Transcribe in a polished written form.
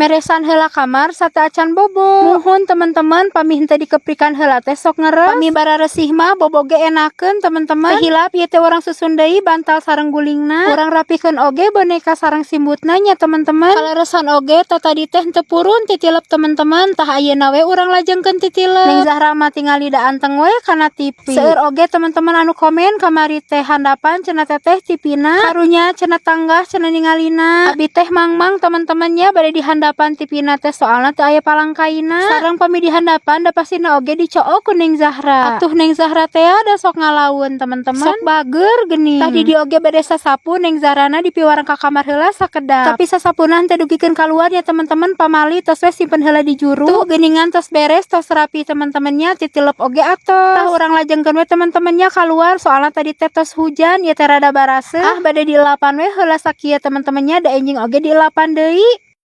Meresan heula kamar sateuacan bobo. Muhun, teman-teman, pami henteu dikeprikan heula teh sok ngeres. Pami bararesih mah bobo ge enakeun, teman-teman. Teu hilap ieu teh urang susun deui bantal sareng gulingna. Urang rapihkeun oge boneka sareng simbutna nya, teman-teman. Kaleresan oge tah tadi teh henteu purun titilep, teman-teman. Tah, ayeuna we urang lajengkeun titilep. Neng Zahra mah tingali da anteng we kana TV. Seueur oge, teman-teman, anu komen kamari teh, handapan cenah teteh TV-na. Karunya cenah tanggah cenah ningalina. Abi teh mangmang, teman-temannya, bade di handapan TV-na teh, soalna teu aya palangkaina. Sareng pami di handapan da pastina oge dicook ku Neng Zahra. Atuh Neng Zahra teh ada sok ngalaun, teman-teman. Sok bager geuning. Tadi di oge bade sasapu, Neng Zahrana dipiwarang ka kamar heula sakedap. Tapi sasapuna teh dugikeun kaluar ya, teman-teman, pamali tos we simpen heula di juru. Tuh geuningan tos beres, tos rapi, teman-temannya, titilep oge atos. Tah, urang lajengkeun we, teman-temannya, kaluar, soalna tadi teh tos hujan ya teh rada baraseuh. Ah, bade dielapan we heula sakieu, teman-temannya, da enjing oge dielapan deui.